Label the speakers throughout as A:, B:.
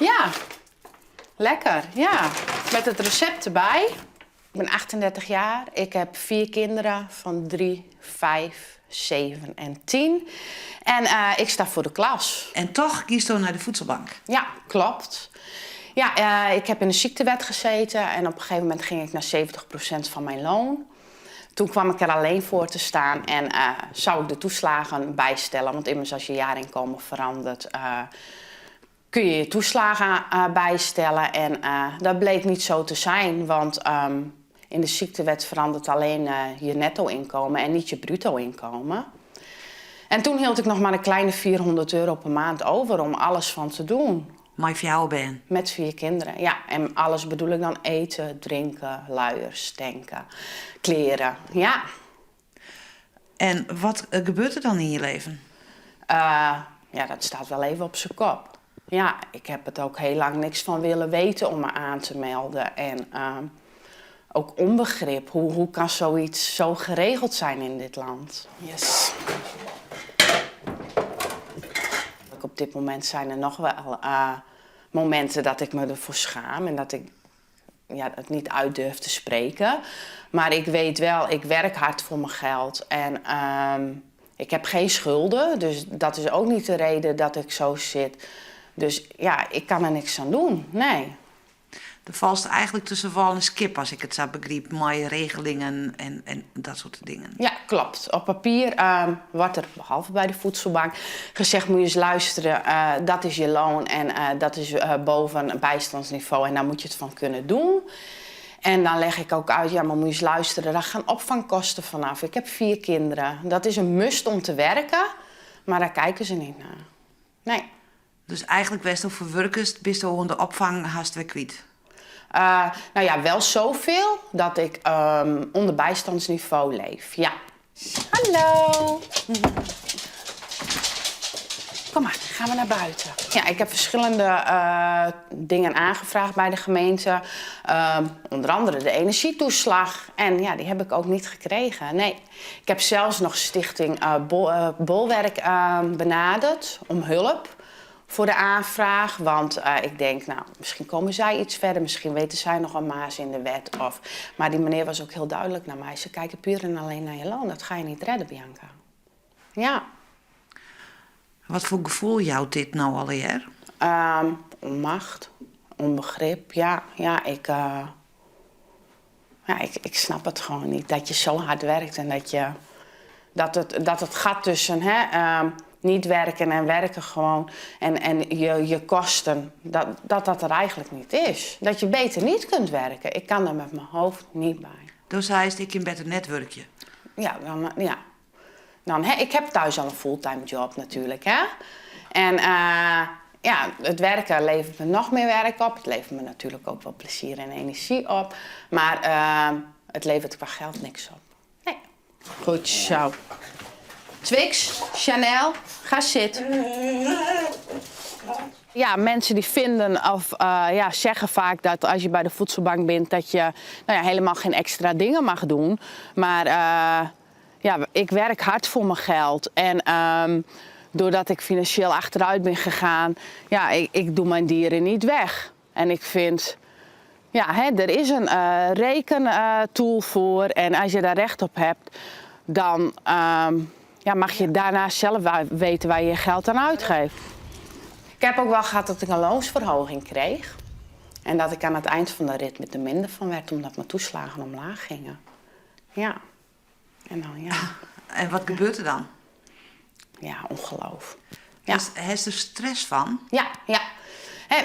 A: Ja, lekker. Ja, met het recept erbij. Ik ben 38 jaar. Ik heb vier kinderen van 3, 5, 7 en 10. En uh, ik sta voor de klas.
B: En toch kiest u naar de voedselbank?
A: Ja, klopt. Ja, uh, ik heb in de ziektewet gezeten en op een gegeven moment ging ik naar 70% van mijn loon. Toen kwam ik er alleen voor te staan en uh, zou ik de toeslagen bijstellen. Want immers als je jaarinkomen verandert, kun je je toeslagen bijstellen. En dat bleek niet zo te zijn, want in de ziektewet verandert alleen je netto-inkomen en niet je bruto-inkomen. En toen hield ik nog maar een kleine €400 per maand over om alles van te doen.
B: Mei fjouwer bern?
A: Met vier kinderen, ja. En alles bedoel ik dan eten, drinken, luiers, tanken, kleren, ja.
B: En wat gebeurt er dan in je leven?
A: Ja, dat staat wel even op zijn kop. Ja, ik heb het ook heel lang niks van willen weten om me aan te melden. En ook onbegrip. Hoe kan zoiets zo geregeld zijn in dit land? Yes. Op dit moment zijn er nog wel momenten dat ik me ervoor schaam en dat ik ja, het niet uit durf te spreken. Maar ik weet wel, ik werk hard voor mijn geld en ik heb geen schulden. Dus dat is ook niet de reden dat ik zo zit. Dus ja, ik kan er niks aan doen, nee.
B: Do falst eigenlijk tussen wâl en skip, als ik it sa begryp, mei regelingen en dat soort dingen.
A: Ja, klopt. Op papier wordt er, behalve bij de voedselbank, gezegd: moet je eens luisteren, dat is je loon en dat is boven een bijstandsniveau en daar moet je het van kunnen doen. En dan leg ik ook uit, ja, maar moet je eens luisteren, daar gaan opvangkosten vanaf. Ik heb vier kinderen. Dat is een must om te werken, maar daar kijken ze niet naar. Nee.
B: Dus eigenlijk wêr'tsto foar wurkest, bisto oan de opfang hast wer kwyt?
A: Nou ja, wel zoveel dat ik onder bijstandsniveau leef, ja. Hallo. Kom maar, gaan we naar buiten. Ja, ik heb verschillende dingen aangevraagd bij de gemeente. Onder andere de energietoeslag. En ja, die heb ik ook niet gekregen. Nee. Ik heb zelfs nog Stichting Bolwerk benaderd om hulp voor de aanvraag. Want ik denk, nou, misschien komen zij iets verder. Misschien weten zij nog een maas in de wet. Of... Maar die meneer was ook heel duidelijk naar mij. Ze kijken puur en alleen naar je loon. Dat ga je niet redden, Bianca. Ja.
B: Wat foar gefoel jout dit no allegear?
A: Onmacht, onbegrip, ja. Ja, ja, ik snap het gewoon niet. Dat je zo hard werkt en dat het gat tussen, hè, niet werken en werken gewoon en je kosten, dat dat er eigenlijk niet is. Dat je beter niet kunt werken. Ik kan daar met mijn hoofd niet bij.
B: Do seist, ik kin better net wurkje.
A: Ja, dan, ja. Dan, hè, ik heb thuis al een fulltime job natuurlijk. Hè? En ja, het werken levert me nog meer werk op. Het levert me natuurlijk ook wel plezier en energie op. Maar het levert qua geld niks op. Nee. Goed zo. Twix, Chanel, ga zitten. Ja, mensen die vinden of ja, zeggen vaak dat als je bij de voedselbank bent, dat je, nou ja, helemaal geen extra dingen mag doen. Maar ja, ik werk hard voor mijn geld. En doordat ik financieel achteruit ben gegaan, ja, ik doe mijn dieren niet weg. En ik vind, ja, hè, er is een rekentool voor. En als je daar recht op hebt, dan ja, mag je daarna zelf weten waar je je geld aan uitgeeft. Ik heb ook wel gehad dat ik een loonsverhoging kreeg. En dat ik aan het eind van de rit met er minder van werd, omdat mijn toeslagen omlaag gingen. Ja. En dan, ja.
B: En wat gebeurt er dan?
A: Ja, ongeloof. Ja.
B: Hast der stress fan?
A: Ja. Hè,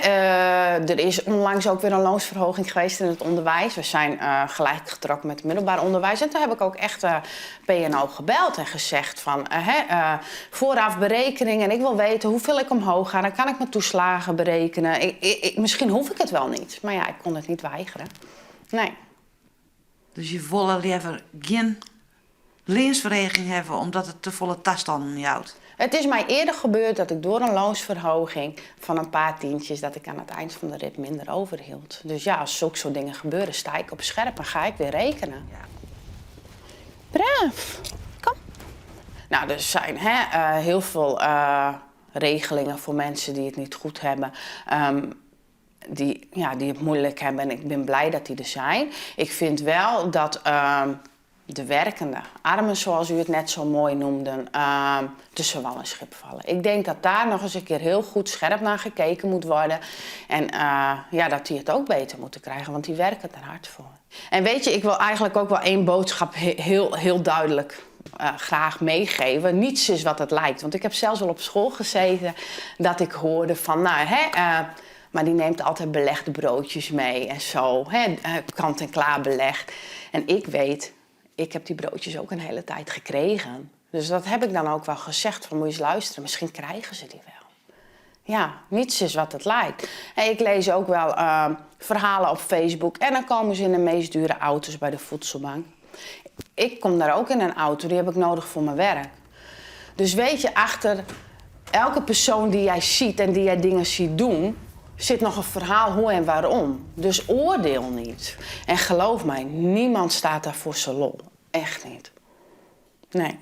A: er is onlangs ook weer een loonsverhoging geweest in het onderwijs. We zijn gelijk getrokken met het middelbaar onderwijs. En toen heb ik ook echt P&O gebeld en gezegd van, hè, vooraf berekening en ik wil weten hoeveel ik omhoog ga. Dan kan ik mijn toeslagen berekenen. Misschien hoef ik het wel niet. Maar ja, ik kon het niet weigeren. Nee.
B: Dus je wolle leaver gjin leansferheging hawwe omdat it te folle tastannen jout?
A: Het is mij eerder gebeurd dat ik door een loonsverhoging van een paar tientjes, dat ik aan het eind van de rit minder overhield. Dus ja, als zulke soort dingen gebeuren, sta ik op scherp en ga ik weer rekenen. Braaf, kom. Nou, er zijn, hè, heel veel regelingen voor mensen die het niet goed hebben. Die, ja, die het moeilijk hebben en ik ben blij dat die er zijn. Ik vind wel dat de werkende armen, zoals u het net zo mooi noemde, tussen wal en schip vallen. Ik denk dat daar nog eens een keer heel goed scherp naar gekeken moet worden. En ja, dat die het ook beter moeten krijgen, want die werken er hard voor. En weet je, ik wil eigenlijk ook wel één boodschap heel, heel duidelijk graag meegeven. Niets is wat het lijkt. Want ik heb zelfs al op school gezeten dat ik hoorde van, nou, hè, maar die neemt altijd belegde broodjes mee en zo. Hè, kant en klaar belegd. En ik weet, ik heb die broodjes ook een hele tijd gekregen. Dus dat heb ik dan ook wel gezegd. Van moet je eens luisteren, misschien krijgen ze die wel. Ja, niets is wat het lijkt. En ik lees ook wel verhalen op Facebook. En dan komen ze in de meest dure auto's bij de voedselbank. Ik kom daar ook in een auto, die heb ik nodig voor mijn werk. Dus weet je, achter elke persoon die jij ziet en die jij dingen ziet doen, zit nog een verhaal hoe en waarom. Dus oordeel niet. En geloof mij, niemand staat daar voor zijn lol. Echt niet. Nee.